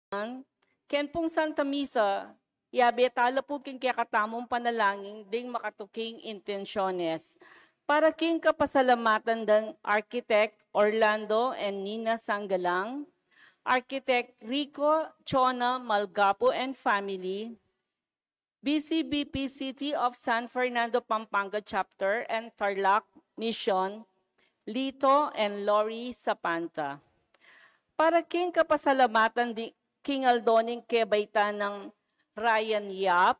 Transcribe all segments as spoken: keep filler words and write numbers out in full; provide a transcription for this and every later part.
Ken pung Santa Misa, yabe tala pu king kekatamung panalangin ding makatuking intensyones. Para king kapasalamatan dang Architect Orlando and Nina Sangalang, Architect Rico Chona Malgapo and family, B C B P City of San Fernando, Pampanga Chapter and Tarlac Mission, Lito and Lori Sapanta. Para king kapasalamatan di king aldo ning kebaitan nang Ryan Yap,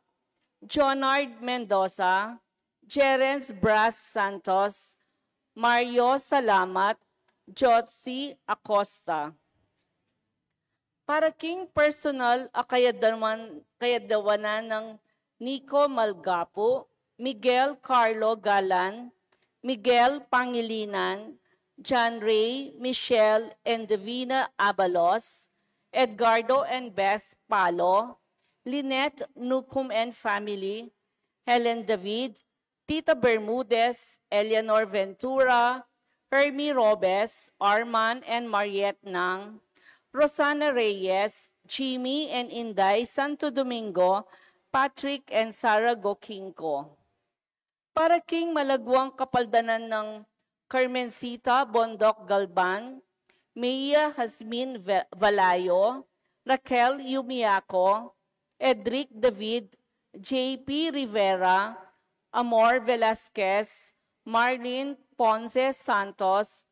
Jonard Mendoza, Jerence Bras Santos, Mario Salamat, Jotsi Acosta. Para king personal a kayadwan-, kayadwanan nang Nico Malgapu, Miguel Carlo Galan, Miguel Pangilinan, John Ray, Michelle and Davina Abalos, Edgardo and Beth Palo, Lynette Nucum and family, Helen David, Tita Bermudez, Eleanor Ventura, Hermie Robes, Arman and Mariette Nang, Rosana Reyes, Jimmy and Inday Santo Domingo, Patrick and Sarah Gokinko. Para king malaguang kapaldanan nang Carmencita Bondoc Galban, Mia Jazmine Ve-, Valayo, Raquel Yumiaco, Edric David, J P Rivera, Amor Velasquez, Marlene Ponce Santos,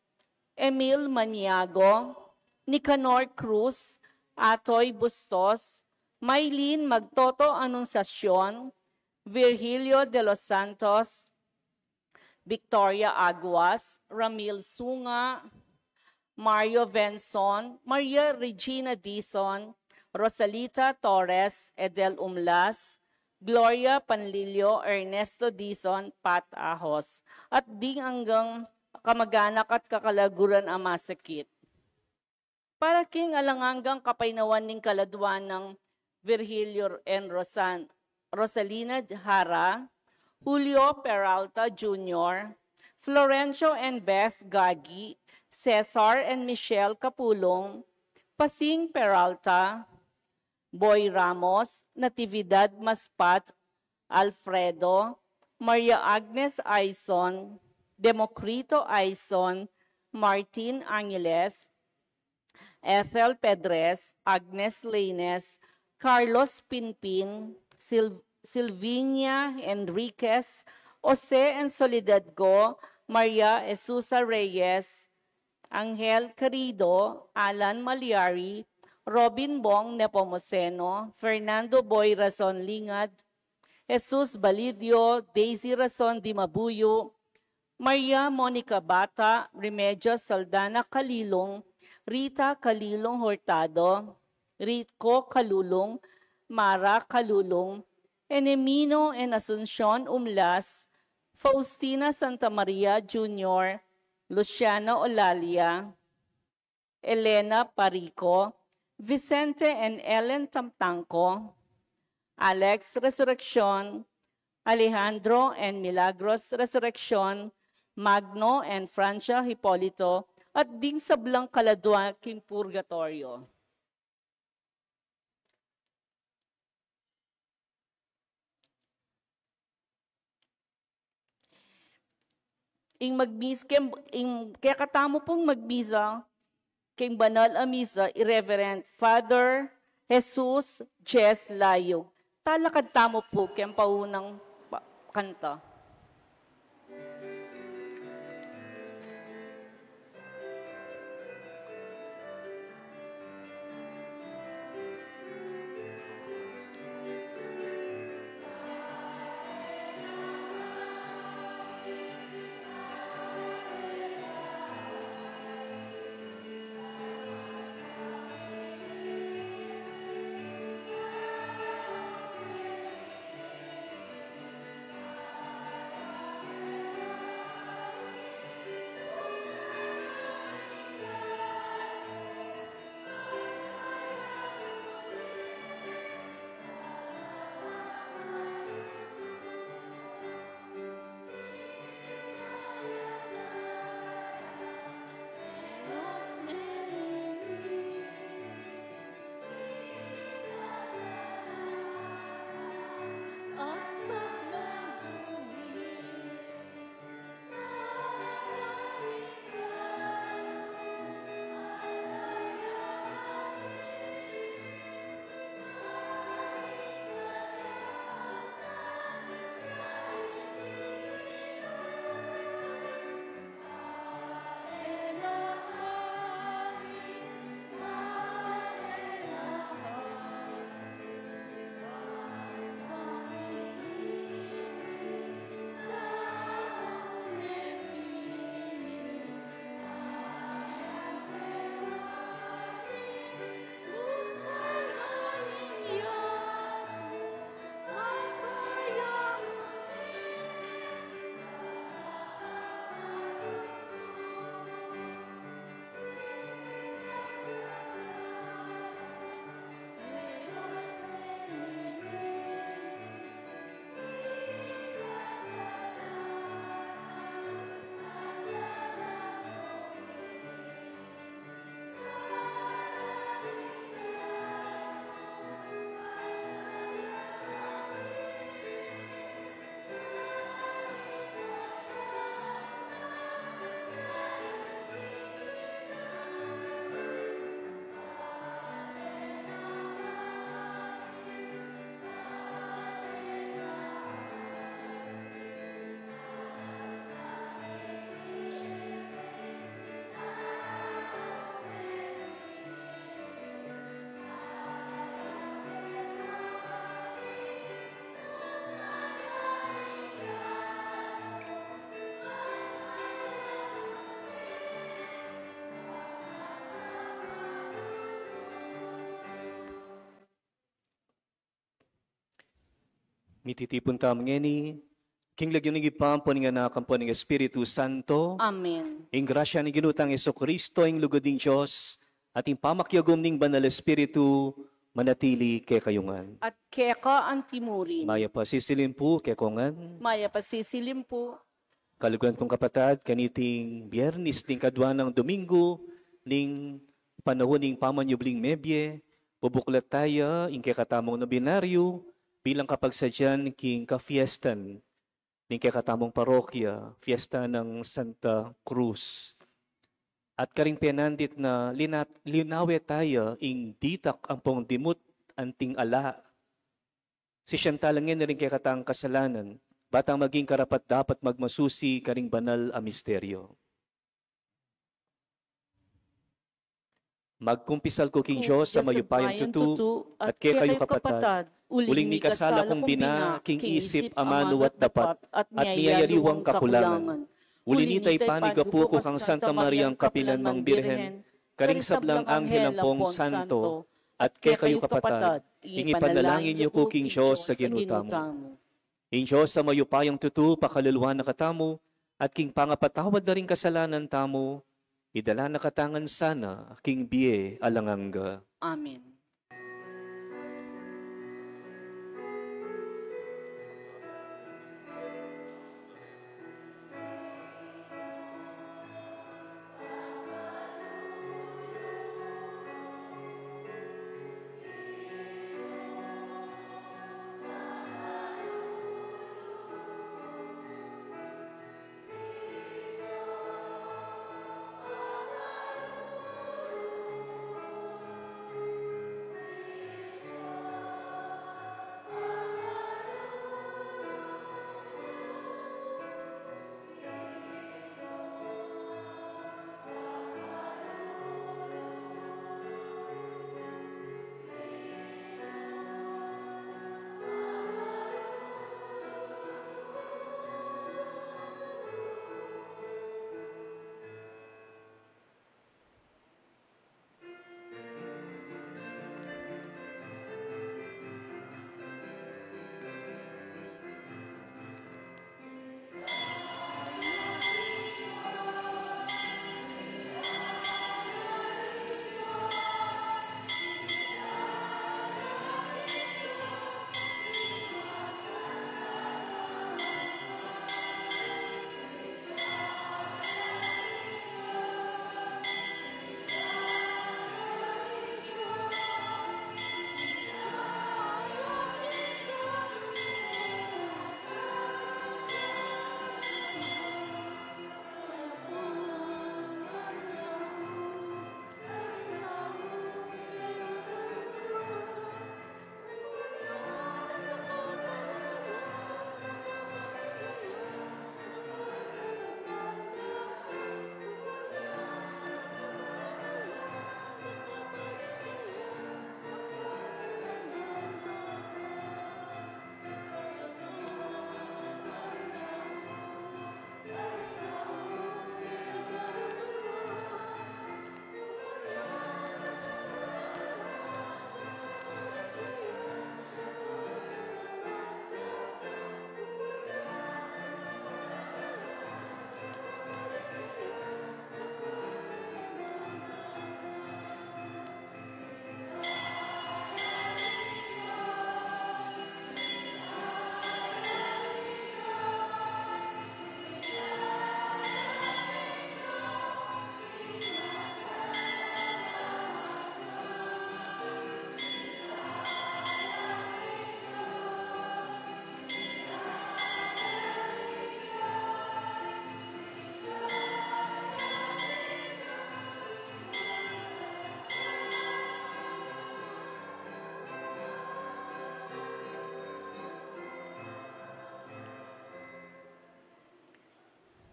Emil Maniago, Nicanor Cruz, Atoy Bustos, Maylene Magtoto Anunciacion, Virgilio de los Santos, Victoria Aguas, Ramil Sunga, Mario Venson, Maria Regina Dizon, Rosalita Torres, Edel Umlas, Gloria Panlilio, Ernesto Dizon, Pat Ahos, at ding anggang kamag-anak at kakalaguran a masakit. Para king alang anggang kapaynawan ning kaladwan nang Virgilio and Rosan-, Rosalina Jara, Julio Peralta Junior, Florencio and Beth Gagi, Cesar and Michelle Capulong, Pasing Peralta, Boy Ramos, Natividad Maspat, Alfredo, Maria Agnes Aison, Democrito Aison, Martin Angeles, Ethel Pedres, Agnes Laines, Carlos Pinpin, Sil-, Silvinia Enriquez, Jose and Soledad Go, Maria Esusa Reyes, Angel Querido, Alan Maliari, Robin Bong Nepomuceno, Fernando Boy Rason Lingad, Jesus Balidio, Daisy Rason Dimabuyo, Maria Monica Bata, Remedios Saldana Calilong, Rita Calilong Hurtado, Rico Calulong, Mara Calulong, Enemino and Asuncion Umlas, Faustina Santa Maria Junior, Luciana Olalia, Elena Parico, Vicente and Ellen Tamtangco, Alex Resurreccion, Alejandro and Milagros Resurreccion, Magno and Francia Hipolito, at ding sablang kaladwa king purgatoryo. Ing magmis-, kem-, ing kekatamu pung magmisa, king banal a misa, i Reverend Father Jesus Jes Layog. Talakad tamu pu, king paunang pa-, kanta. Mititipun tamu ngeni king lagyu ning Ibpa, ampo ning Anak, ampo ning Espiritu Santo. Amen. Ing grasya ning Ginu tang Jesucristo, ing lugud ning Dios, at ing pamakiagum ning Banal Espiritu, manatili kekayu ngan. At keka antimurin. Mayap a sisilimpu kekongan. Mayap a sisilimpu. Kaluguran kung kapatad, kaniting Biernis ning kadua nang Domingo ning panaun ning pamanyubling mebie, bubuklat taya ing kekatamung nobenaryo bilang kapagsadyan king kafiestan ning kekatamung parokya, fiesta nang Santa Cruz. At karing penandit na linat-, linawe taya ing ditak ampong dimut anting ala. Sisian tala ngeni ring kekatang kasalanan, ba tang maging karapat-dapat magmasusi karing banal a misteryo. Magkumpisal ku king Dios a mayupayang tutu, at kekayu kapatad, uling mikasala kung bina king isip, amanu at dapat, at miyayaliwang kakulangan. Uli na nita, ipanigapu ku kang Santa Mariang kapilan mang Birhen, karing sablang anghel ampong santo, at kekayu kapatad, ing ipanalangin yu ku king Dios a Ginu tamu. Ing Dios a mayupayang tutu pakaluluan na katamu, at king pangapatawad da ring kasalanan tamu, idala na katamu ngan sana king bie alang angga. Amen.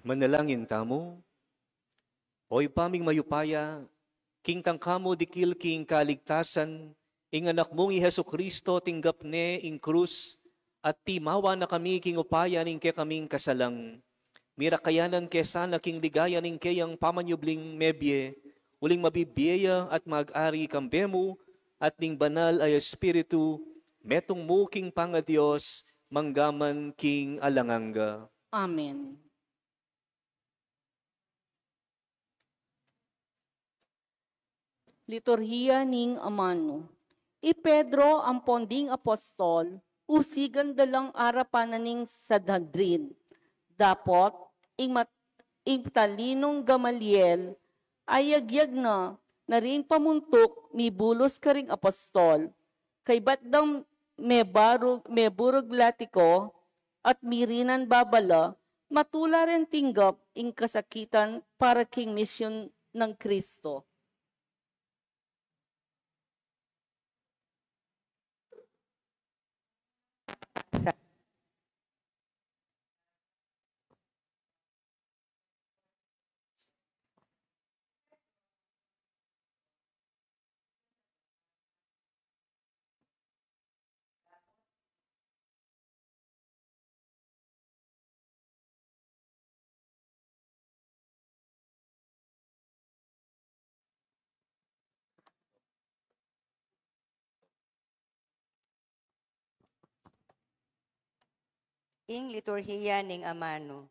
Manalangin tamu. O Ibpa ming mayupaya, king tangka mu dikil king kaligtasan ing Anak mung i Jesucristo, tinggap ne ing krus, at timawa na kami king upaya ning kekaming kasalang. Mirakayanan ke sana king ligaya ning keyang pamanyubling mebie, uling mabibie ya at mag-ari kambe mu at ning Banal a Espiritu, metung mu king pangaDios, manggaman king alang angga. Amen. Liturhiya ning Amanu. I Pedro ampon ding apostol, usigan da lang arapan na ning Sanhedrin. Dapot, ing mat-, ing talinung Gamaliel, ayagyag na, na ring pamuntuk, mibulus karing apostol. Kaybat dang mebarug, meburug latiku, at mirinan babala, matula ren tinggap ing kasakitan para king misyun nang Kristo. Ing liturhiya ning amanu.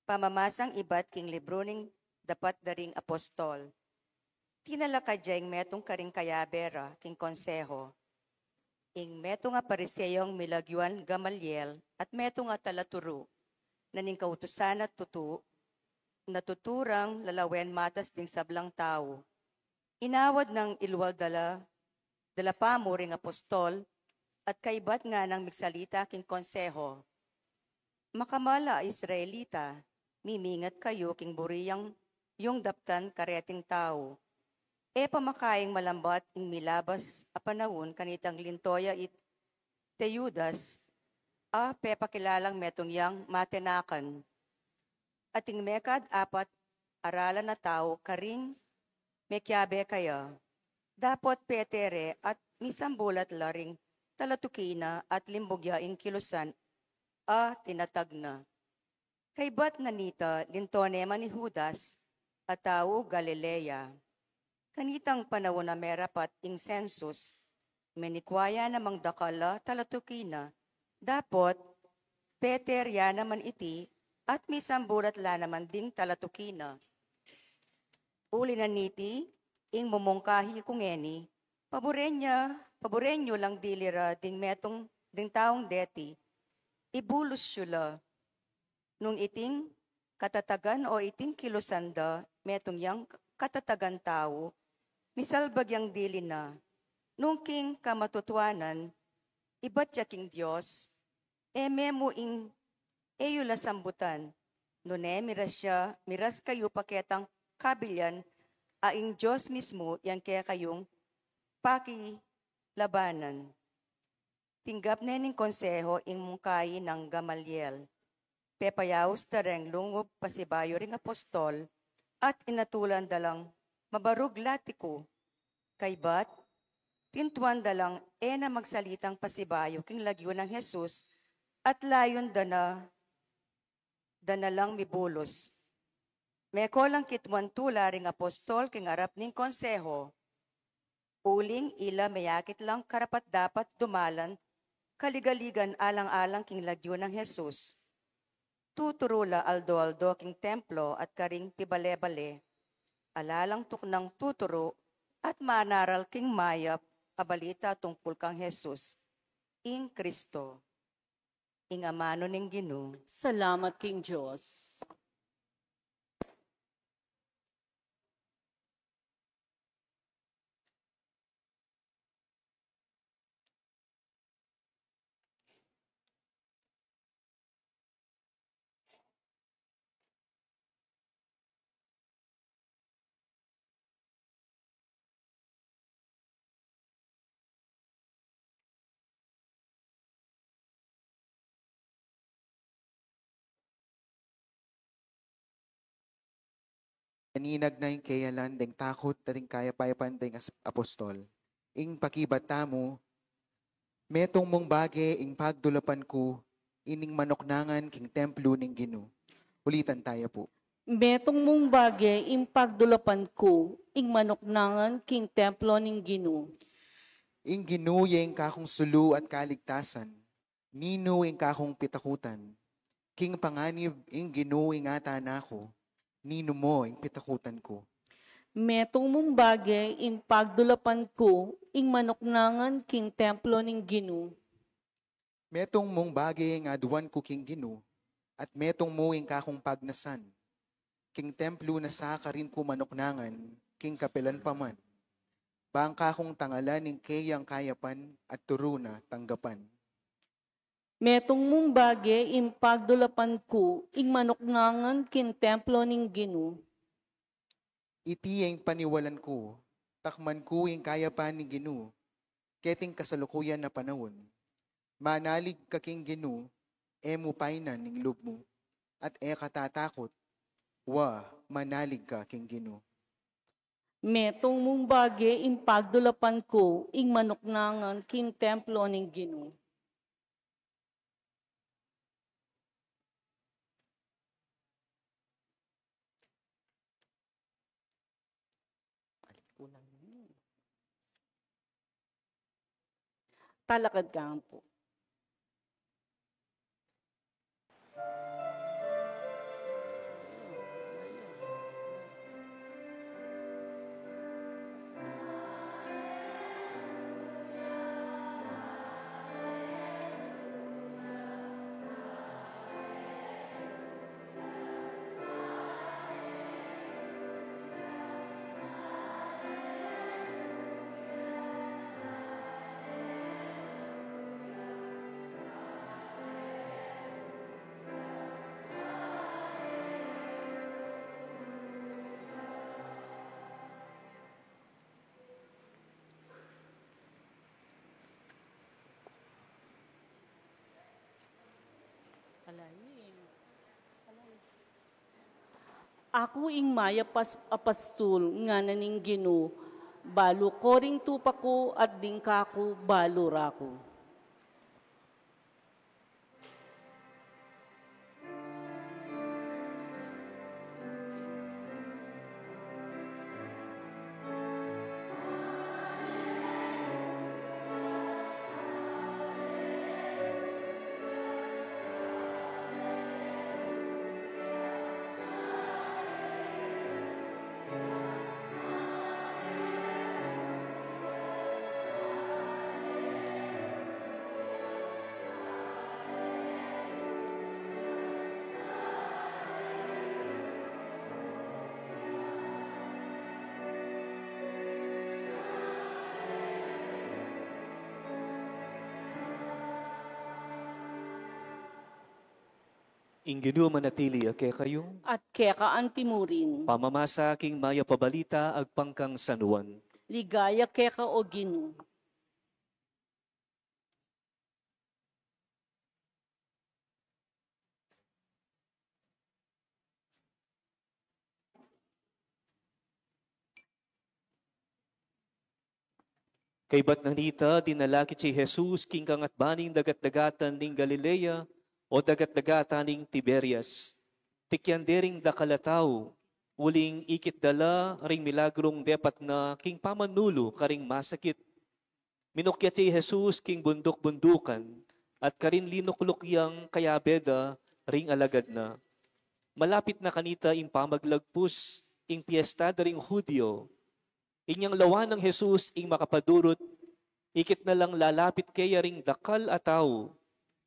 Pamamasang ibat king libru ning dapat da ring apostol. Tinalakad ya ing metung karing kayabe ra king konseho. Ing metung a Pariseyong milagyuan Gamaliel at metung a talaturu na ning kautusan a tutu, na tuturang lalawen matas ding sablang tau. Inawad nang ilual dala, dala pamu ring apostol, at kaybat nganang migsalita king konseho. Makamal a Israelita, mimingat kayu king buri yang yung daptan kareting tau. E pa makaing malambat ing milabas a panaun kanitang linto ya i Teudas, a pepakilalang metung yang matenakan. Ating mekad apat aralan a tau karing mekiabe kaya. Dapot pete re at misambulat la ring talatuki na at limbug ya ing kilusan a tinatag na. Kaybat na nita, linto ne man i Judas a tau Galilea. Kanitang panaun a merapat ing sensus, menikwa ya namang dakal a talatuki na, dapot pete re ya naman iti at misambulat la naman ding talatuki na. Uli na niti, ing mumungkahi ku ngeni, paburen ya, paburen yu lang dili ra ding metung, ding taung deti, ibulus yu la. Nung iting katatagan o iting kilusan da metung yang katatagan tau, misalbag yang dili na. Nung king kamatutuanan, ibat ya king Dios, e me mu ing e yu la sambutan, nune miras ya, miras kayu pa ketang kabilyan, a ing Dios mismu yang kekayung pakilabanan. Tinggap ne ning konseho ing mungkahi nang Gamaliel. Pepayaus da reng lungub pasibayu ring apostol, at inatulan da lang mabarug latiku. Kaybat, tintuan da lang e na magsalitang pasibayu king lagyu nang Jesus, at layun da na, da na lang mibulus. Meko lang kituan tula ring apostol king arap ning konseho. Uling ila meyakit lang karapat-dapat dumalan kaligaligan alang-alang king lagyu nang Jesus. Tuturu la aldo-aldo king templo at karing pibale-bale. Ala lang tuknang tuturu at manaral king mayap a balita tungkul kang Jesus, ing Kristo. Ing amanu ning Ginu. Salamat king Dios. Naninag na ing keyalan deng takut at ing kayapayapan deng as-, apostol. Ing pakibat tamu, metung mung bage ing pagdulapan ku ining manuknangan king templo ning Ginu. Ulitan taya pu. Metung mung bage ing pagdulapan ku ing manuknangan king templo ning Ginu. Ing Ginu ya ing kakung sulu at kaligtasan. Ninu ing kakung pitakutan? King panganib ing Ginu ing atanaku, ninu mo ing pitakutan ku? Metung mung bage ing pagdulapan ku ing manuknangan king templo ning Ginu. Metung mung bage ing aduan ku king Ginu, at metung mu ing kakung pagnasan. King templo na sa karin ku manuknangan, king kapilan pa man. Bang kakung tangalan ing keyang kayapan at turu na tanggapan. Metung mung bage ing pagdulapan ku ing manuknangan king templo ning Ginu. Iti ing paniwalan ku, takman ku ing kayapan ning Ginu, keting kasalukuyan a panaun. Manalig ka king Ginu, e mu painan ing lub mu, at e ka tatakut, wa, manalig ka king Ginu. Metung mung bage ing pagdulapan ku ing manuknangan king templo ning Ginu. Ay, kulang yun. Talakad ka po. Aku ing mayap a pastul, ngana ning Ginu, balu ko ring tupa ku at ding kaku balu ra ku. Ing Ginu manatili ya kekayu. At keka antimurin. Pamamasa king mayap a balita agpang kang San Juan. Ligaya keka, o Ginu. Kaybat na nita, dinala ke ci Jesus king kangatban ning dagat-dagatan ning Galilea o dagat-dagatan ning Tiberias. Tikyan de ring dakal a tau, uling ikit da la ring milagrung depat na king pamanulu karing masakit. Minukyat ya i Jesus king bunduk-bundukan, at karin linukluk yang kayabe da ring alagad na. Malapit na kanita ing pamaglagpus, ing piesta da ring Judio. Inyang lawan nang Jesus ing makapadurut, ikit na lang lalapit keya ring dakal a tau,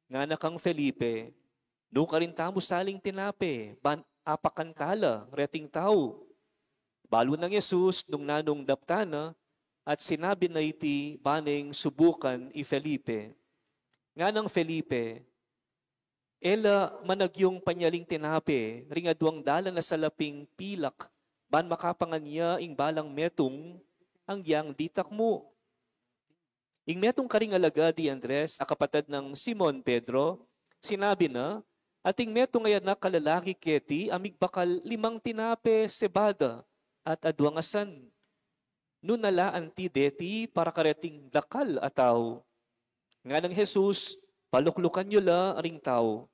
ngana kang Felipe, "Nukarin tamu saling tinape, ban apakan tala reting tau?" Balu nang Jesus nung nanung daptan na, at sinabi na iti baneng subukan i Felipe. Nganang Felipe, "E la managyung panyaling tinape ring aduang dalan a salaping pilak, ban makapangan ya ing balang metung, agyang ditak mu?" Ing metung karing alagad i Andres a kapatad nang Simon Pedro, sinabi na, "Ating metung a anak a lalaki keti a migbakal limang tinape sebada at aduang asan. Nu na la anti deti para kareting dakal a tau?" Nganang Jesus, "Paluklukan yu la ring tau."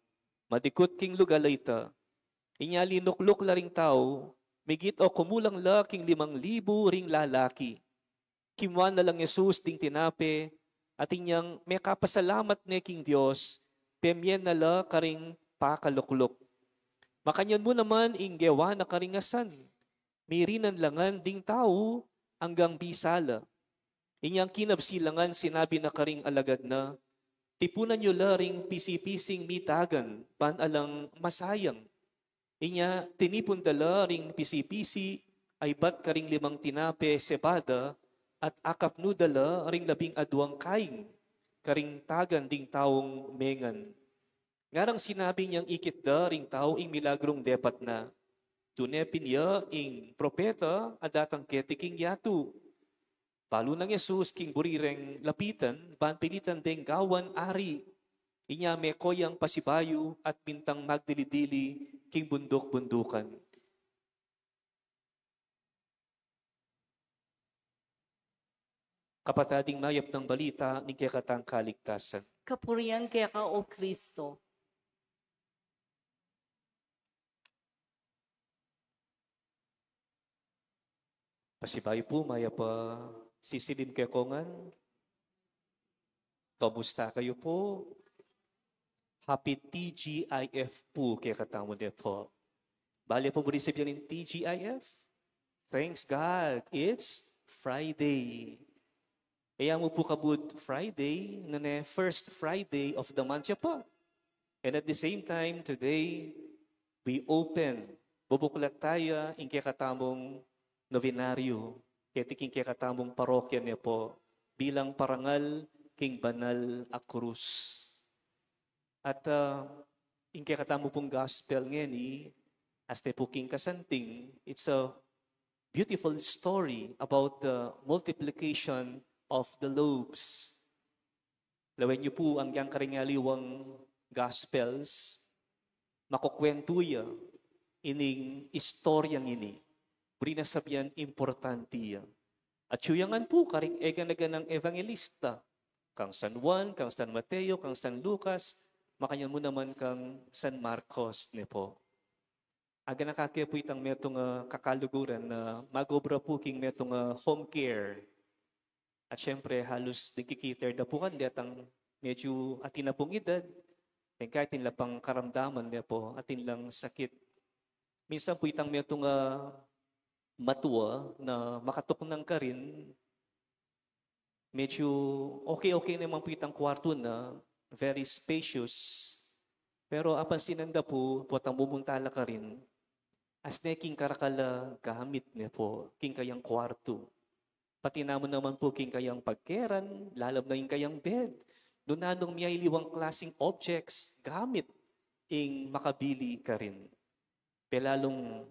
Madikut king lugal a ita. Inya linukluk la ring tau, migit o kumulang la king limang libu ring lalaki. Kimua na lang Jesus ding tinape, At inyang mekapasalamat ne king Dios, pemie na la karing pakalukluk. Makanyan mu naman ing gewa na karing asan, mirinan la ngan ding tau anggang bisa la. Inyang kinabsi la ngan sinabi na karing alagad na, "Tipunan yu la ring pisi-pising mitagan, ban alang masayang." Inya tinipun da la ring pisi-pisi, aybat karing limang tinape sebada, at akapnu da la ring labing aduang kaing karing tagan ding taung mengan. Ngarang sinabi niang ikit da ring tau ing milagrung depat na, "Tune pin ya ing propeta a datang keti king yatu." Balu nang Jesus king buri reng lapitan, ban pilitan deng gawan ari. Inya meko yang pasibayu at mintang magdili-dili king bunduk-bundukan. Kapatad, ing mayap nang balita ning kekatang kaligtasan. Kapurian keka, O Kristo. Pasibayu pu, mayap a sisilim kekongan. Kamusta kayu pu? Happy T G I F pu kekatamu ne pu. Bale pu, buri sabian ing T G I F? Thanks God, it's Friday. E ya mu pu kabud Friday, nune first Friday of the month ya pu. And at the same time, today, we open, bubuklat taya ing kekatamung novenario, keti king kekatamung parokya ne pu, bilang parangal king banal a krus. At, ah, ing kekatamu pung gospel ngeni, as te pu king kasanting, it's a beautiful story about the multiplication of the loaves. Lawen yu pu ang yang karing aliwang gospels, makukwentu ya ining istoryang ini. Buri na sabian importante ya. At suyangan pu karing eganaganang evangelista, kang San Juan, kang San Mateo, kang San Lucas, makanyan mu naman kang San Marcos ne pu. Aganaka ke pu itang metung a kakaluguran na mag-obra pu king metung a home care. At syempre, halus dikikiter da pu kan detang medyu atin na pung edad, e ka atin la pang karamdaman ne pu, atin lang sakit. Minsan pu itang metung a matua na makatuknang karin, medyu okay-okay naman pu itang kwartu na, very spacious. Pero apansinan da pu, potang mumunta la karin, as ne king karakal a gamit ne pu king kayang kwartu. Pati na mu naman pu king kayang pagkeran, lalam na ing kayang bed. Nung nanung miyaliwang klasing objects, gamit ing makabili karin. Pelalung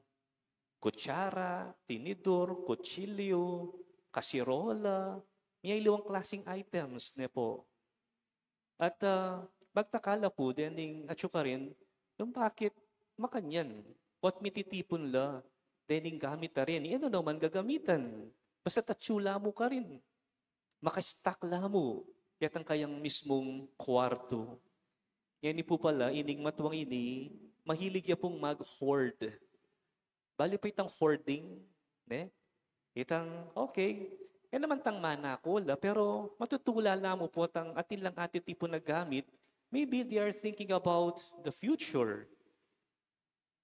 kutsara, tinidur, kutsilyu, kasirola, miyaliwang klasing items ne pu. At, ah, magtaka la pu dening atsu karin, nung bakit makanyan, ot mititipun la dening gamit a reni, e na naman gagamitan. Basta atsu la mu karin. Maka-stock la mu ketang kayang mismung kwartu. Ngeni pu pala, ining matuang ini, mahilig ya pung mag-hoard. Bale pu itang hoarding, ne? Itang, okay, e naman tang manakul la, pero matutula la mu potang atin lang atin tipun a gamit, maybe they are thinking about the future.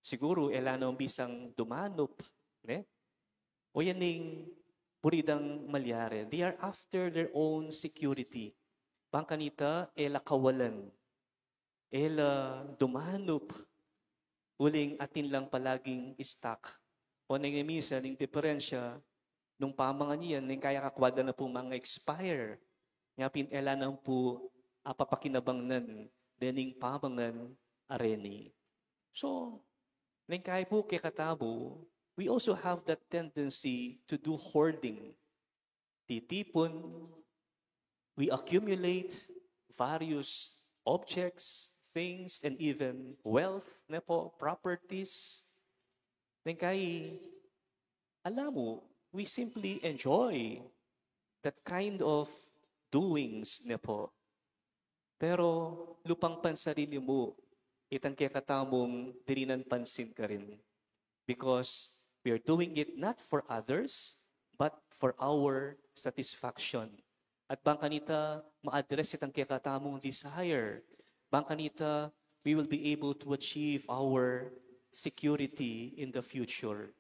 Siguru, e la nang bisang dumanup, ne? O yan ing buri dang malyari. They are after their own security. Bang kanita, e la kawalan, e la dumanup, uling atin lang palaging stock. O neng minsan, ing diperensya, nung pamangan yan, neng kaya kakwa da na pung manga-expire. Nya pin e la nang pu apapakinabangnan dening pamangan a reni. So, neng kaya pu kekatamu, we also have that tendency to do hoarding. Titipun, we accumulate various objects, things, and even wealth, ne pu, properties. Neng kaya, ala mu, we simply enjoy that kind of doings, ne pu. Pero lupang pansarili mu itang kekatamung dirinan pansin karin. Because we are doing it not for others, but for our satisfaction. At bang kanita ma-address itang kekatamung desire. Bang kanita we will be able to achieve our security in the future.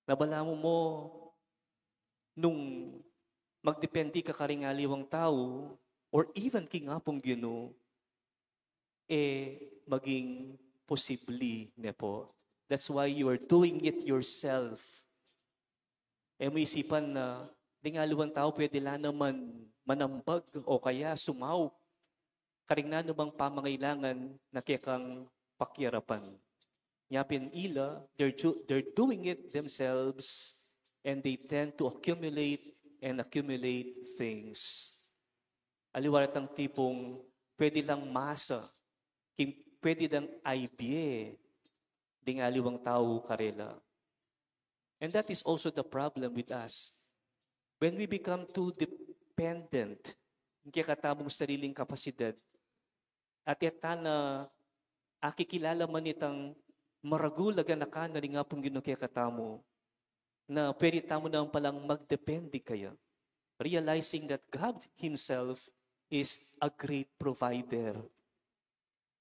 Na balamu mu, nung magdepende ka karing aliwang tau, or even king Apung Ginu, e maging posible, ne po. That's why you are doing it yourself. E mu isipan na ding aliwang tau pwede la naman manambag o kaya sumaup karing nanumang pamangailangan na kekang pakiarapan. Nya pin ila, they're, ju- they're doing it themselves, and they tend to accumulate and accumulate things. Aliwa retang tipung pwede lang masa, king pwede lang aibie ding aliwang tau karela. And that is also the problem with us. When we become too dependent king kekatamung sariling kapasidad, at e ta na akikilala man itang maragul a ganaka na ning Apung Ginu kekatamu, na pwede tamu naman palang magdepende kaya, realizing that God Himself is a great provider.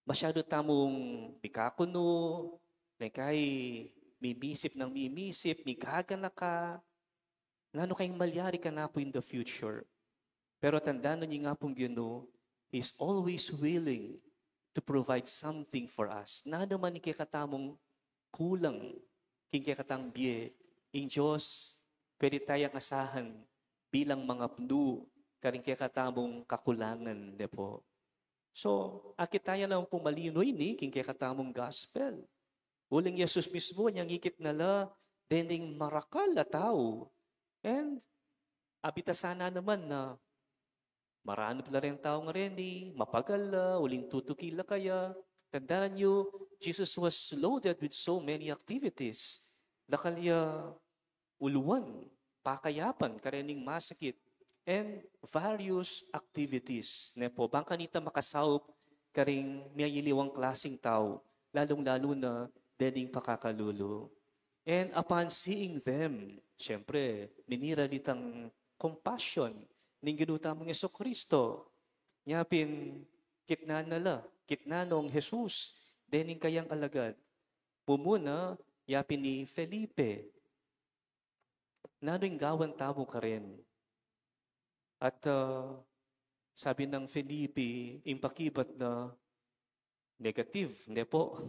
Masyado tamung mikakunu, ne kay mimisip nang mimisip, migaganaka, nanu kayang malyari kanapu in the future. Pero tandanan yu, ing Apung Ginu is always willing to provide something for us. Nanu man ing kekatamung kulang king kekatang bie, ing Dios pwede tayang asahan bilang mangapnu karing kekatamung kakulangan, ne po. So, akit taya naman pung malino ini king kekatamung gospel. Uling Jesus mismu, inyang ikit na la dening marakal a tau. And abitasan na naman na maranup la reng tau ngareni, mapagal la, uling tutuki la kaya. Tandanan yu, Jesus was loaded with so many activities. Dakal ya uluan, pakayapan, karening masakit, and various activities, ne po, bang kanita makasaup karing miyayaliwang klasing tau, lalung-lalu na dening pakakalulu. And upon seeing them, siyempre, miniral itang compassion ning Ginu tamung Jesucristo. Nya pin, kitnan na la, kitnan nong Jesus dening kayang alagad. Mumuna, yapin i Felipe, nanu ing gawan tamu karen? At, ah, sabi nang Felipe, ing pakibat na, negative, ne po?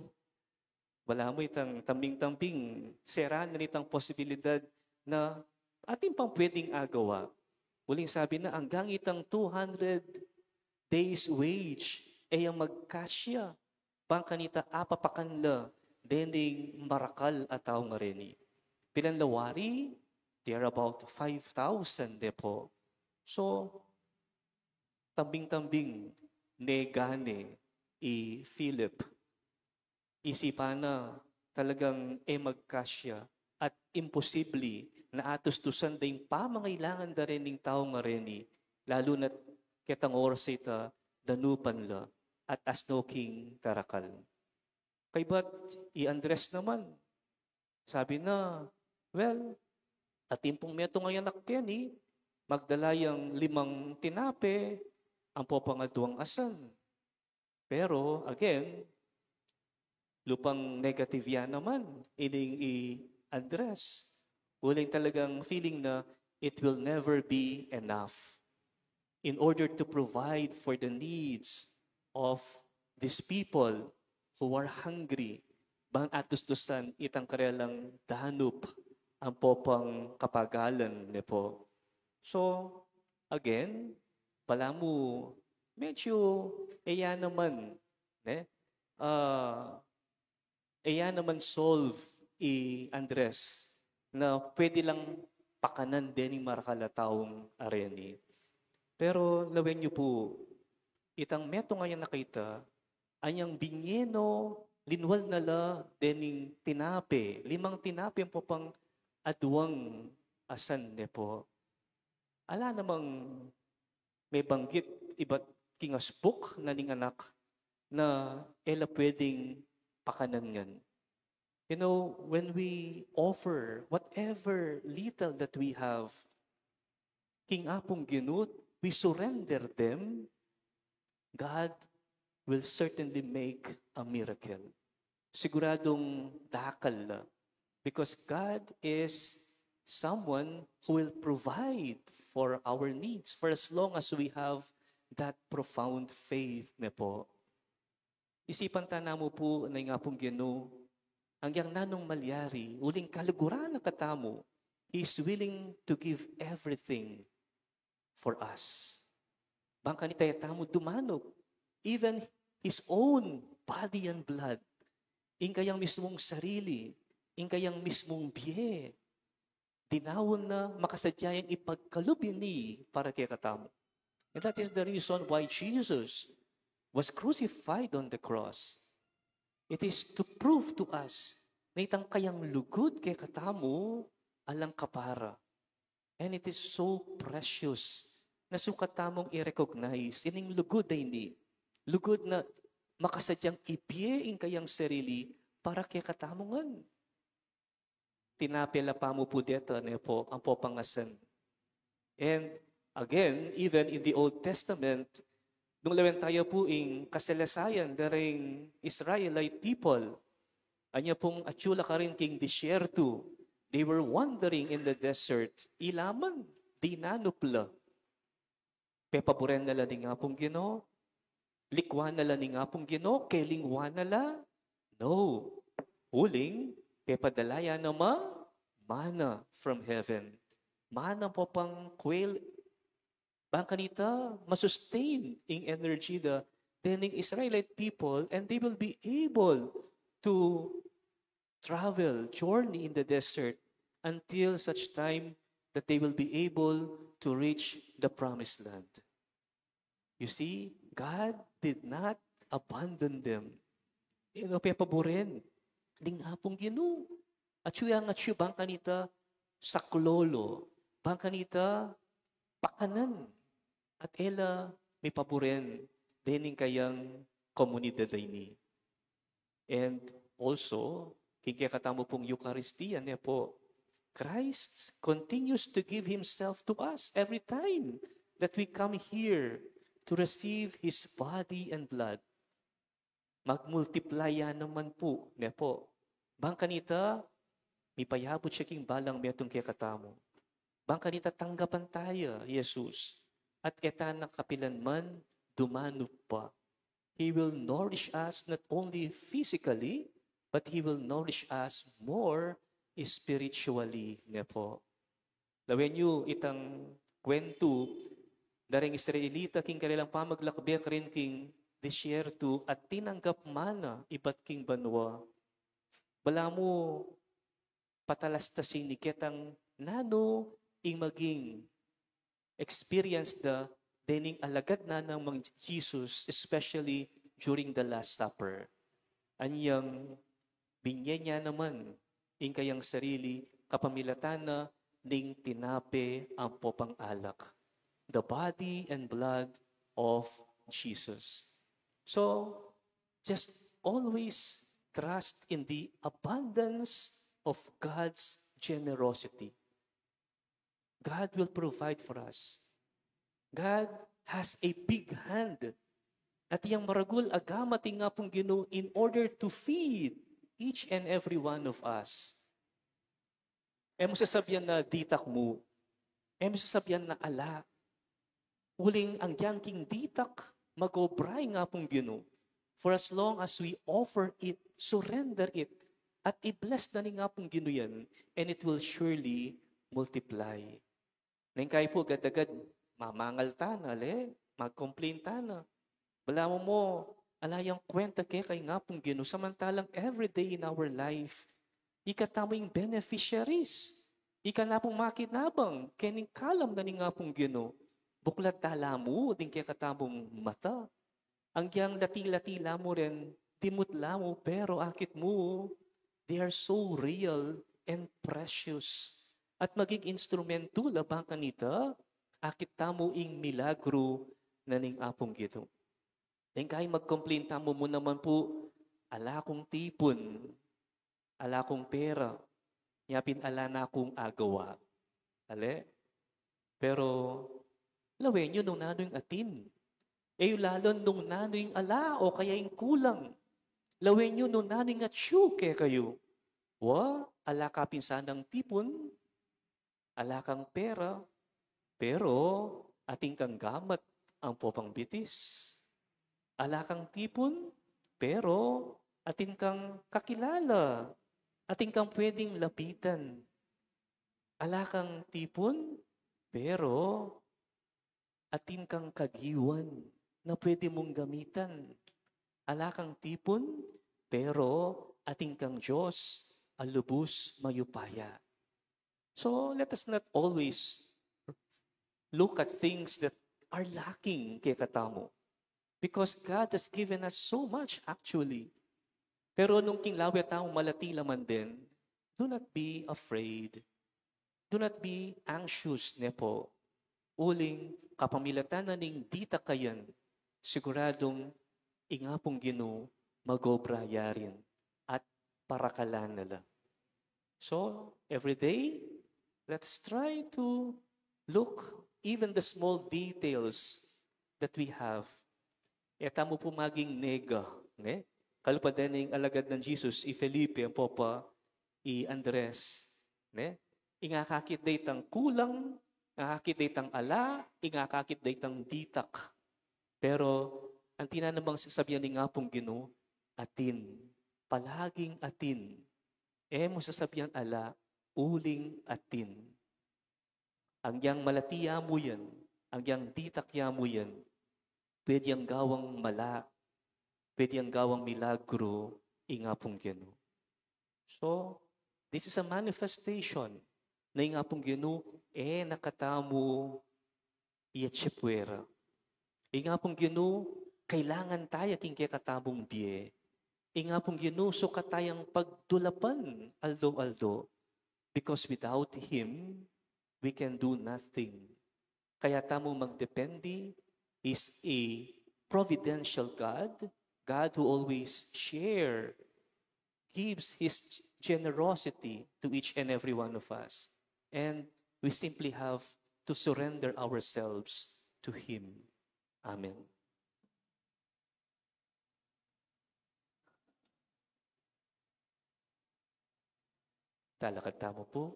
Balamu itang tambing-tambing, sera na nitang posibilidad na atin pang pwedeng agawa. Uling sabi na, anggang itang two hundred days wage, e ya magkasya bang kanita apapakan la dening marakal a tau ngareni. Pilan la wari? They are about five thousand, ne po. So, tambing-tambing, ne gane i Philip. Isipan na talagang e magkasya at imposible na atustusan da ing pamangailangan da rening tau ngareni, lalu na't ketang oras a ita danupan la at asno king tarakal. Kaybat i Andres naman, sabi na, well, atin pung metung a anak keni, magdala yang limang tinape ampo pang aduang asan. Pero, again, lupang negative ya naman ining i Andres. Uling talagang feeling na it will never be enough in order to provide for the needs of these people who are hungry, bang atustusan itang karelang danup ampo pang kapagalan, ne po. So, again, balamu, medyo e ya naman, ne? Ah, e ya naman solve i Andres na pwede lang pakanan dening marakal a taung areni. Pero lawen yu pu, itang metung a anak a ita, anyang binie no, linwal na la dening tinape, limang tinape ampo pang aduang asan, ne po. Ala namang mebanggit ibat king asbuk na ning anak na e la pwedeng pakanan ngan. You know, when we offer whatever little that we have king Apung Ginu, we surrender them, God will certainly make a miracle. Siguradong dakal la. Because God is someone who will provide for our needs for as long as we have that profound faith, ne po. Isipan ta namu pu na ing Apung Ginu, angyang nanung malyari, uling kaluguran na katamu, He's willing to give everything for us. Bang kanita ya tamu dumanup, even His own body and blood, ing kayang mismung sarili, ing kayang mismung bie, dinaun na makasadya yang ipagkalub ini para kekatamu. And that is the reason why Jesus was crucified on the cross. It is to prove to us na itang kayang lugud kekatamu alang kapara. And it is so precious na sukat tamung i-recognize ining lugud a ini. Lugud na makasadyang ibie ing kayang sarili para kekatamu ngan. Tinape la pamu pu deta, ne po, ampo pangasan. And again, even in the Old Testament, nung lawen taya pu ing kasalasayan da ring Israelite people, anya pung atyu la karin king disyertu, they were wandering in the desert, ila man, dinanup la. Pepaburen na la ning Apung Ginu? Likwan na la ning Apung Ginu? Kelingwan na la? No. Uling, pepadala ya na mang mana from heaven. Mana ampo pang quail, bang kanita, masustain ing energy da, dening Israelite people, and they will be able to travel, journey in the desert until such time that they will be able to reach the promised land. You see, God did not abandon them. Ino pepaburen ning Apung Ginu? Atyu yang atyu bang kanita saklolo, bang kanita pakanan, at e la mipaburen dening kayang komunidad a ini. And also, king kekatamu pung Eucharistia, ne po, Christ continues to give Himself to us every time that we come here to receive His body and blood. Mag-multiply ya naman pu, ne po. Bang kanita, mipayabut ya king balang metung kekatamu. Bang kanita tanggapan taya, Jesus, at e ta na kapilan man dumanup pa. He will nourish us not only physically, but He will nourish us more spiritually, ne po. Lawen yu itang kwentu da ring Israelita king kanilang pamaglakbe karin king disyertu at tinanggap mana ibat king banua. Balamu patalastasin ne ketang nanu ing maging experience da dening alagad na nang mang Jesus, especially during the Last Supper. Anyang binye ne naman ing kayang sarili kapamilatan na ning tinape ampo pang alak. The body and blood of Jesus. So, just always trust in the abundance of God's generosity. God will provide for us. God has a big hand. At yang maragul a gamat ning Apung Ginu in order to feed each and every one of us. E mu sasabian na ditak mu. E mu sasabian na ala. Uling anggyang king ditak, mag-obra ing Apung Ginu. For as long as we offer it, surrender it, at i-bless na ning Apung Ginu yan, and it will surely multiply. Neng kayi pu, agad-agad, mamangal tana, le, mag-complain tana. Balamu mo, ala yang kwenta keka ing Apung Ginu, samantalang every day in our life, ika tamu ing beneficiaries. Ika na pung makinabang keni king kalam na ning Apung Ginu. Buklat da la mu ding kekatamung mata. Anggyang lati-lati la mu rin, dimut la mu, pero akit mu, they are so real and precious. At maging instrumento la bang kanita, akit tamu ing milagru na ning Apung Ginu. Neng kayi mag-complain tamu mu naman pu, ala kung tipun, ala kung pera, nya pin ala na kung agawa. Ale? Pero, Lawen yu nung nanu ing atin. E yu lalan nung nanu ing ala o kaya ing kulang. Lawen yu nung nanu ing atyu kekayu. Wa, ala ka pin sanang tipun, ala kang pera, pero atin kang gamat ampo pang bitis. Ala kang tipun, pero atin kang kakilala, atin kang pwedeng lapitan. Ala kang tipun, pero atin kang kagiwan na pwede mung gamitan. Ala kang tipun, pero atin kang Dios a lubus mayupaya. So let us not always look at things that are lacking kekatamu, because God has given us so much actually. Pero nung king lawe tamu malati la man din, do not be afraid. Do not be anxious, ne po. Uling kapamilatan na ning ditak a yan, siguradung ing Apung Ginu mag-obra ya rin at parakalan na la. So, every day, let's try to look even the small details that we have. E tamu pu maging nega, ne? Kalupa deng alagad nang Jesus, i Felipe, ampo pa i Andres, ne? Ing akakit da itang kulang, ing akakit da itang ala, ing akakit da itang ditak. Pero, anti na namang sasabian ning Apung Ginu, atin. Palaging atin. E mu sasabian ala, uling atin. Agyang malati ya mu yan, agyang ditak ya mu yan, pwede yang gawang mala, pwede yang gawang milagro ing Apung Ginu. So, this is a manifestation na ing Apung Ginu, e na katamu iya chipwera. Ing Apung Ginu, kailangan taya king kekatamung bie. Ing Apung Ginu, sukat tayang pagdulapan aldo-aldo. Because without Him, we can do nothing. Kaya tamu magdepende. Is a providential God, God who always share, gives His generosity to each and every one of us. And we simply have to surrender ourselves to Him. Amen. Talakad tamu pu.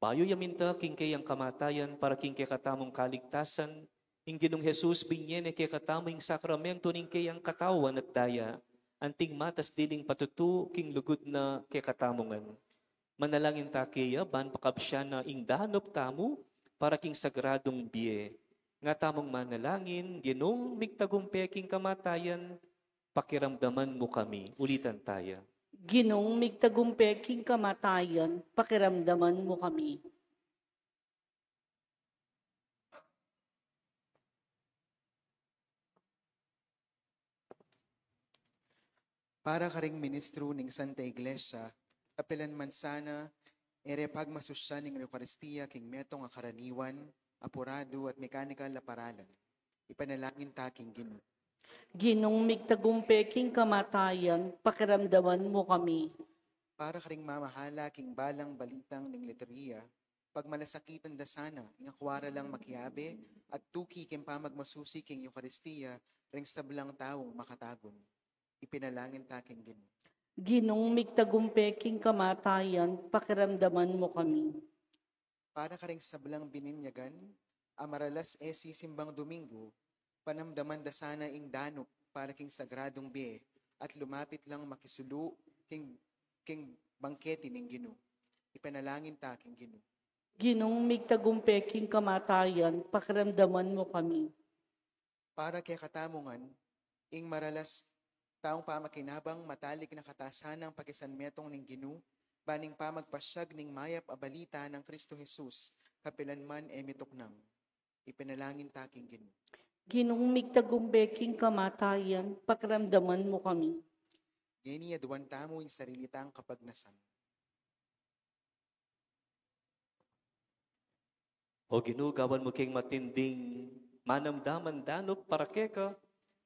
Bayu ya minta king keyang kamatayan para king kekatamung kaligtasan, ing Ginung Jesus binie ne kekatamu ing sakramentu ning keyang katawan at daya, anting matas diling patutu king lugud na kekatamu ngan. Manalangin ta keya ban pakabsian na ing danup tamu para king sagradung bie. Nga tamung manalangin, Ginung migtagumpe king kamatayan, pakiramdaman mu kami. Ulitan taya. Ginung migtagumpe king kamatayan, pakiramdaman mu kami. Para karing ministru ning Santa Iglesia, kapilan man sana, e re pagmasusyan ning Eukaristia king metung a karaniwan, apuradu at mekanikal a paralan. Ipanalangin ta king Ginu. Ginung migtagumpe king kamatayan, pakiramdaman mu kami. Para karing mamahala king balang balitang ning liturgia, pagmalasakitan da sana ing akwa ra lang makiabe at tuki king pamagmasusi king Eukaristia ring sablang taung makatagun. Ipinalangin ta king Ginu. Ginung migtagumpe king kamatayan, pakiramdaman mu kami. Para karing sablang bininyagan a maralas e sisimbang Domingo, panamdaman da sana ing danup para king sagradung bie at lumapit lang makisulu king, king bangkete ning Ginu. Ipanalangin ta king Ginu. Ginung migtagumpe king kamatayan, pakiramdaman mu kami. Para kekatamu ngan, ing maralas taung pamakinabang matalik na katasan nang pakisanmetung ning Ginu, ban ing pamagpasyag ning mayap a balita nang Kristo Jesus, kapilan man e mituknang. Ipinalangin ta king Ginu. Ginung migtagumpe king kamatayan, pakiramdaman mu kami. Ngeni aduan tamu ing sarili tang kapagnasan. O Ginu, gawan mu keng matinding manamdaman danup para keka,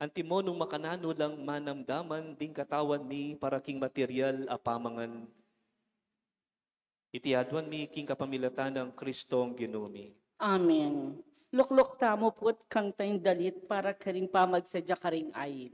antimo nung makananu lang manamdaman ding katawan mi para king material a pamangan. Iti aduan mi king kapamilatan nang Kristong Ginu mi. Amen. Lukluk tamu put kang tayang dalit para karing pamagsadya karing ayin.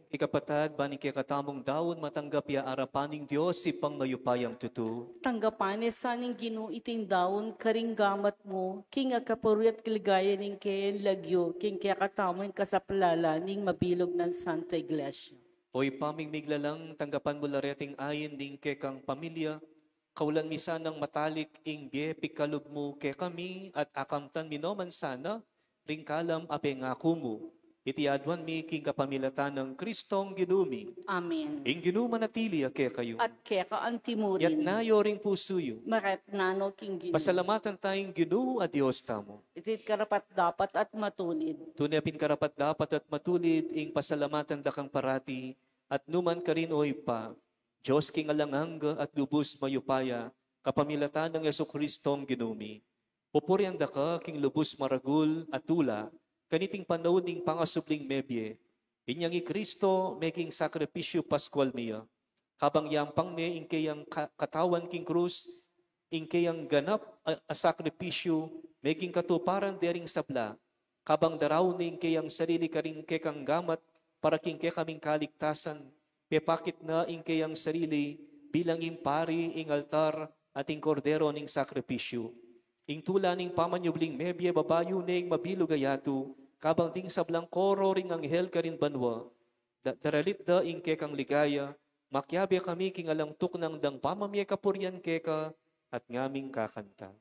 Ikapatad, ban ing kekatamung daun matanggap ya arapan ning Dios, Ibpang mayupayang tutu. Tanggapan na sa ning Ginu iting daun karing gamat mu, king kapurian at kaligayan ning keyang lagyu, king kekatamung kasaplalan ning mabilug nang Santa Iglesia. O Ibpa ming miglalang, tanggapan mu la reting ain ning kekang pamilya, kaulan mi sanang matalik ing bie pikalub mu kekami, at akamtan mi no man sana ring kalam a pengaku mu. Iti aduan mi king kapamilatan nang Kristong Ginu mi. Amen. Ing Ginu manatili ya kekayu. At keka antimurin. Itas yu ring pusu yu. Meratnan no king Ginu. Pasalamatan taya ing Ginu a Dios tamu. Iti karapat-dapat at matulid. Tune pin karapat-dapat at matulid ing pasalamatan da kang parati, at nukarin man, O Ibpa, Dios king alang angga at lubus mayupaya, kapamilatan nang Jesukristong Ginu mi. Pupurian da ka king lubus maragul a tula, kaniting panaun ning pangasubling mebie, Inyang i Kristo meging sakripisyu Paskual mi ya. Kabang yampang ne ing keyang ka-, katawan king krus, ing keyang ganap a, a sakripisyu meging katuparan dering sabla. Kabang daraun ne ing keyang sarili karing kekang gamat para king kekaming kaligtasan, pepakit na ing keyang sarili bilang ing pari, ing altar, at ing kordero ning sakripisyu. Ing tula ning pamanyubling mebie babayu ne ing mabilug a yatu, kabang ding sablang koro ring anghel karin banua, da-, daralit da ing kekang ligaya, makiabe kami king alang tuknang dang pamamie kapurian keka, at ngaming kakanta.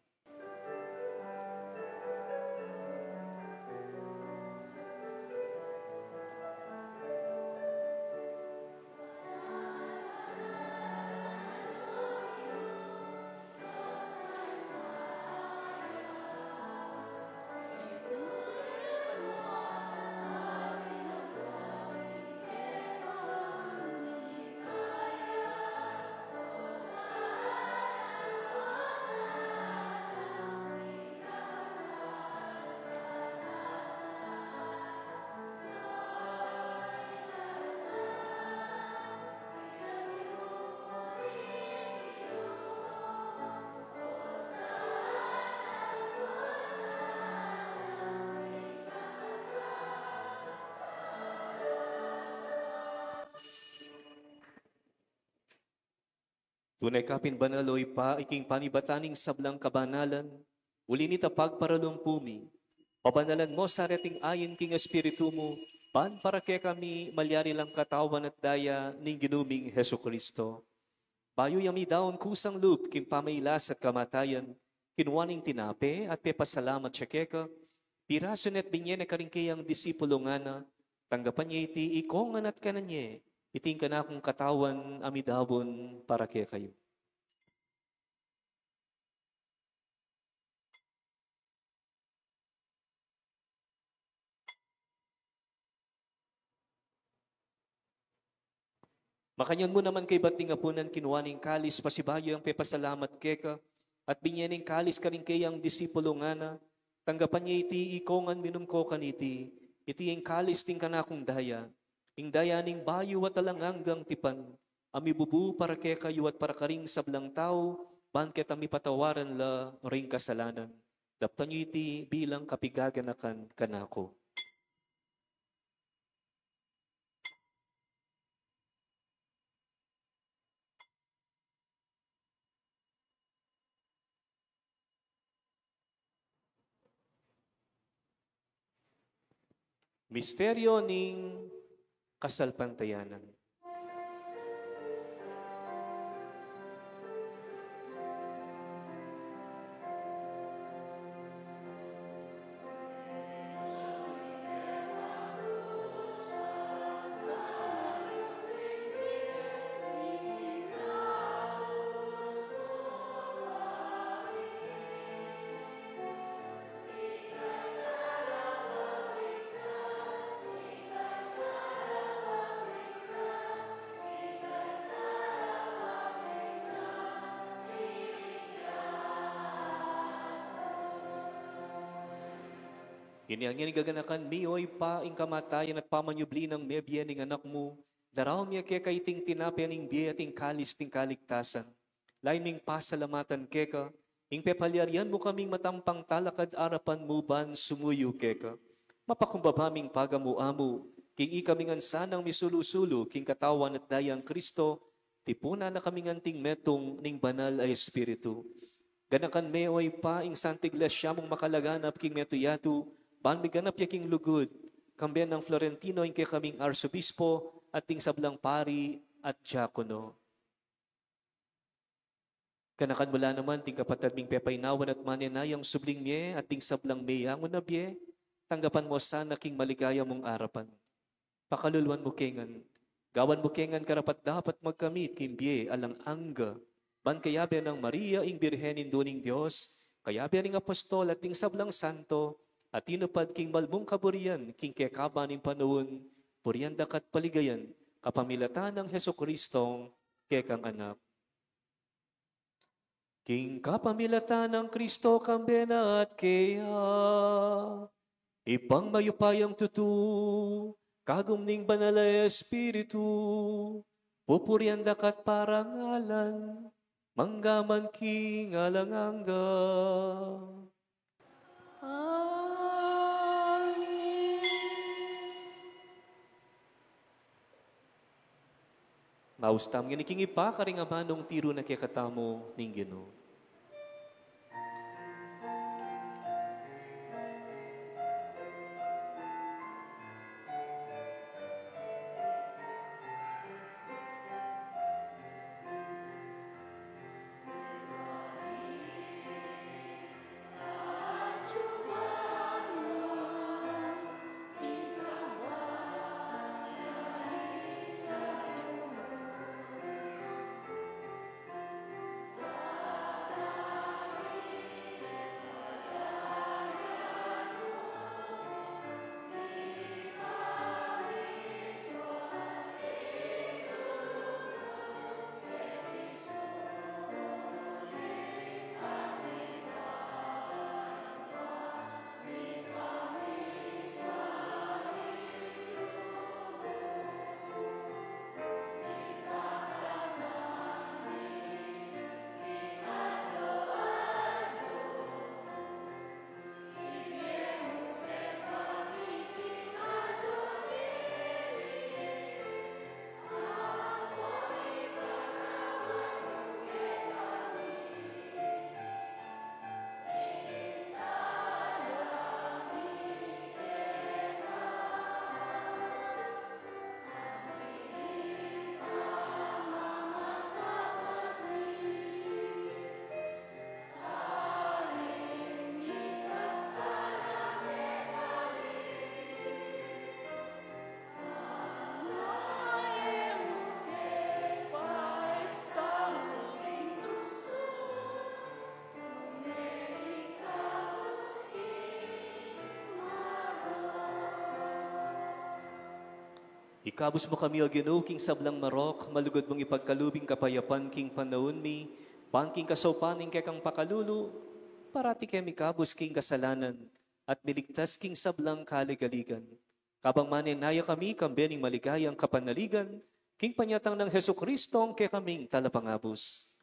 Tune ka pin banal, o Ibpa, iking panibatan ning sablang kabanalan, uli nita pagparalumpu mi, pabanalan mo sa reting ain king Espiritu mu, ban para kekami malyari lang katawan at daya ning Ginu ming Jesucristo. Bayu ya midaun kusang lub king pamailas at kamatayan, kinua neng tinape at pepasalamat ya keka, pirasu ne at binie ne karing keyang disipulung ngana, tanggapan ye iti iko ngan at kanan ye, iti ing kanakung katawan a midaun para kekayu. Makanyan mu naman kaybat ning apunan, kinua ne ing kalis, pasibayu yang pepasalamat keka, at binie ne ing kalis karing keyang disipulung ngana, tanggapan ye iti iko ngan, minum ko kaniti, iti ing kalis ning kanakung daya, ing daya ning bayu at alang anggang tipan, a mibubu para kekayu at para karing sablang tau, ban keta mipatawaran la ring kasalanan. Daptan yu iti bilang kapigaganakan kanaku. Misteryo ning kasalpantayanan. Inya ngeni gaganakan mi, o Ibpa, ing kamatayan at pamanyubli nang mebie ning Anak mu, daraun mi keka iting tinape ning bie at ing kalis ning kaligtasan. Lain ming pasalamatan keka, ing pepalyarian mu kaming matampang talakad arapan mu ban sumuyu keka. Mapakumbaba ming pagamu-amu, king ikami ngan sanang misulu-sulu king katawan at dayang Kristo, tipunan na kami ngan king metung ning Banal a Espiritu. Ganakan me, o Ibpa, ing Santa Iglesia mung makalaganap king metung yatu, ban miganap ya king lugud, kambe nang Florentino ing kekaming Arsobispo, at ding sablang pari at diakono. Ganakan mu la naman ding kapatad ming pepainawan at manenayang subling mie at ding sablang meyangu na bie, tanggapan mu sana king maligaya mung arapan. Pakaluluan mu ke ngan, gawan mu ke ngan karapat-dapat magkamit king bie alang angga, ban kayabe nang Maria ing Birhen Indu ning Dios, kayabe ring apostol at ding sablang santo, a tinupad king mal mung kaburian king kekaban ning panaun, burian da ka at paligayan, kapamilatan nang Jesucristong kekang Anak. King kapamilatan nang Kristo, kambe na at keya, Ibpang mayupayang tutu, kagum ning Banal a Espiritu, pupurian da ka't parangalan, mangga man king alang angga. Amen. Maus tamu ngeni king ibpa karing amanung tiru na kekatamu ning Ginu. Ikabus mu kami, O Ginu, king sablang marok, malugud mung ipagkalub ing kapayapan king panaun mi, ban king kasaupan ning kekang pakalulu, parati keng mikabus king kasalanan, at miligtas king sablang kaligaligan. Kabang manenaya kami, kambe ning maligayang kapanaligan, king panyatang nang Jesucristo, ing kekaming talapangabus.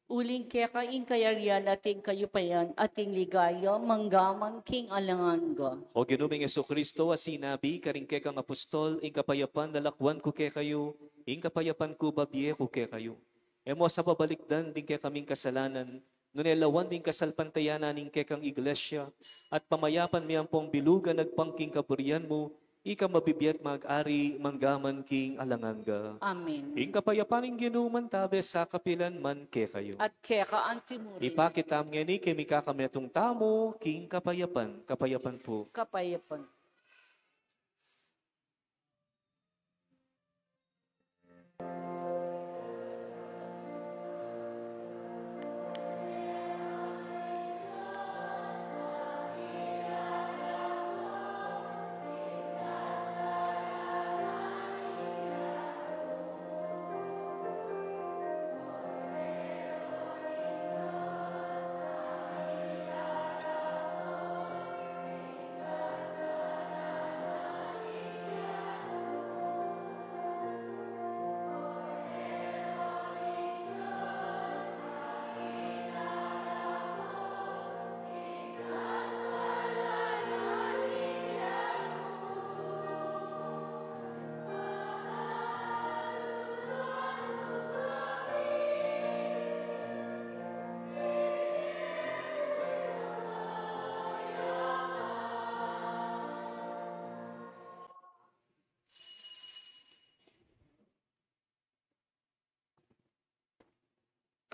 Uling keka ing kayarian at ing kayupayan at ing ligaya, mangga man king alang angga. O Ginu ming Jesucristo, a sinabi karing kekang apostol, ing kapayapan lalakwan ku kekayu, ing kapayapan ku babie ku kekayu. E mu sa babalikdan ding kekaming kasalanan, nune lawan mu ing kasalpantayanan ning kekang iglesia, at pamayapan mu yang pong bilugan agpang king kaburian mu, ika mabibie at mag-ari mangga man king alang angga. Amen. Ing kapayapan ning Ginu mantabe sa kapilan man kekayu. At keka antimurin. Ipakit tamu ngeni king mikakametung tamu king kapayapan, kapayapan pu. Kapayapan.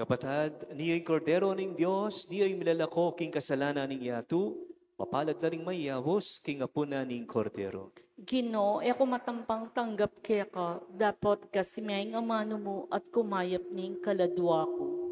Kapatad, nia ing Kordero ning Dios, nia ing milalako king kasalanan ning yatu, mapalad la ring mayayaus king apunan ning Kordero. Ginu, e ku matampang tanggap keka, dapot kasi meng amanu mu at kumayap ning kaladua ku.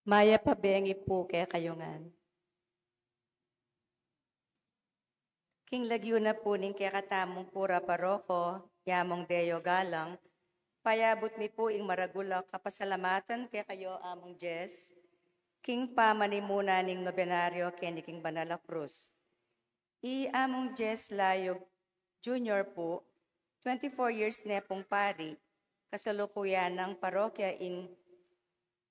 Mayap a bengi pu kekayu ngan. King lagyu na pu ning kekatamung kura paroko, i Among Deo Galang, payabut mi pu ing maragul a kapasalamatan kekayu, Among Jess, king pamanimuna ning nobenaryo keni king Banal a Krus. I Among Jess Layog Junior pu, twenty-four years ne pung pari, kasalukuyan nang parokya ing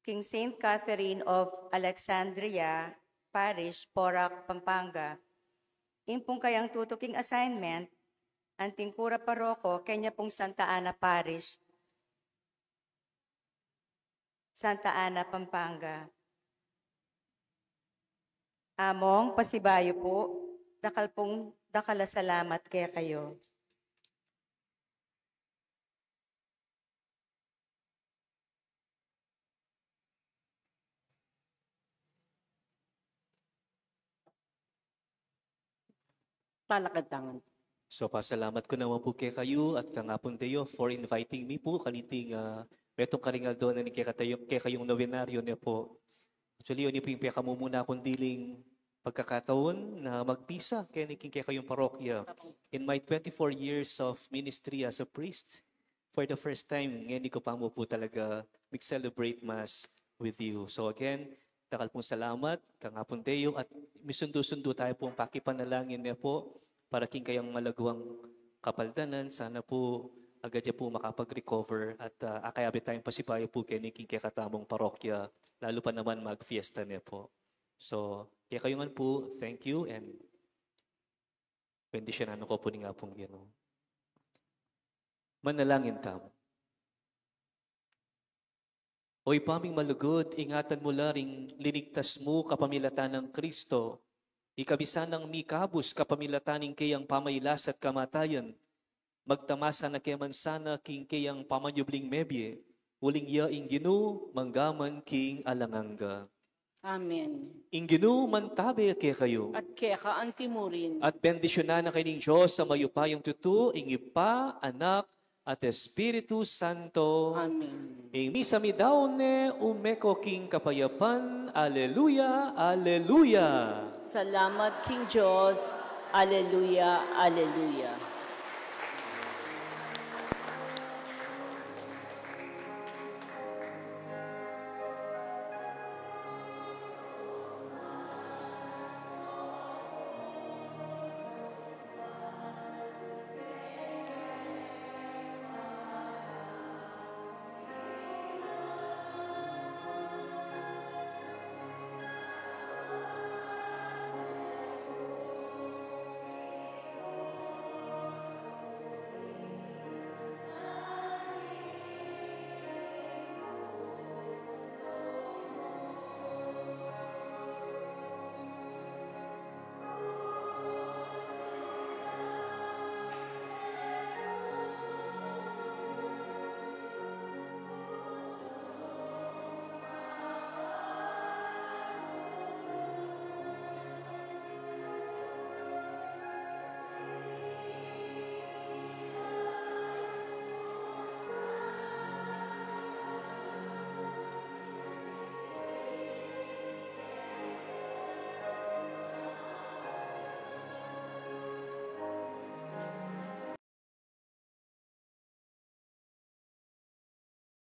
king Saint Catherine of Alexandria Parish, Porac, Pampanga. Ing pung kayang tutuking assignment, anting kura paroko keni pung Santa Ana Parish, Santa Ana, Pampanga. Among, pasibayu pu, dakal pung dakal a salamat kekayu. Palakad tangan. So, pasalamat ku naman pu kekayu at kang Apung Deo for inviting me pu kaniting, ah, metung karing aldo na ning kekatayu-, kekayung nobenaryo ne pu. Actually, ini pu ing pekamumuna kung diling pagkakataon na magmisa keni king kekayung parokya. Apo. In my twenty-four years of ministry as a priest, for the first time, ngeni ku pa mu pu talaga mig-celebrate Mass with you. So again, dakal pung salamat kang Apung Deo at misundu-sundu tayu pung pakipanalangin ne pu para king kayang malagwang kapaldanan. Sana pu agad ya pu makapag-recover at, ah, akayabe tayung pasibayu pu keni king kekatamung parokya, lalu pa naman magfiesta ne pu. So, kekayu ngan pu, thank you and bendisyonan ko pu ning Apung Ginu. Manalangin tamu. O Ibpa ming malugud, ingatan mu la ring linigtas mu kapamilatan nang Kristo, ikabisan nang mikabus kapamilatan ning keyang pamailas at kamatayan, magtamasa na ke man sana king keyang pamanyubling mebie, uling ya ing Ginu, mangga man king alang angga. Amen. Ing Ginu mantabe kekayu. At keka antimurin. At bendisyunan na kayu ning Dios a mayupayang tutu, ing Ibpa, Anak, at Espiritu Santo. Amen. Ing misa meyari ne, ume ko king kapayapan. Aleluya, aleluya. Salamat king Dios. Aleluya, aleluya.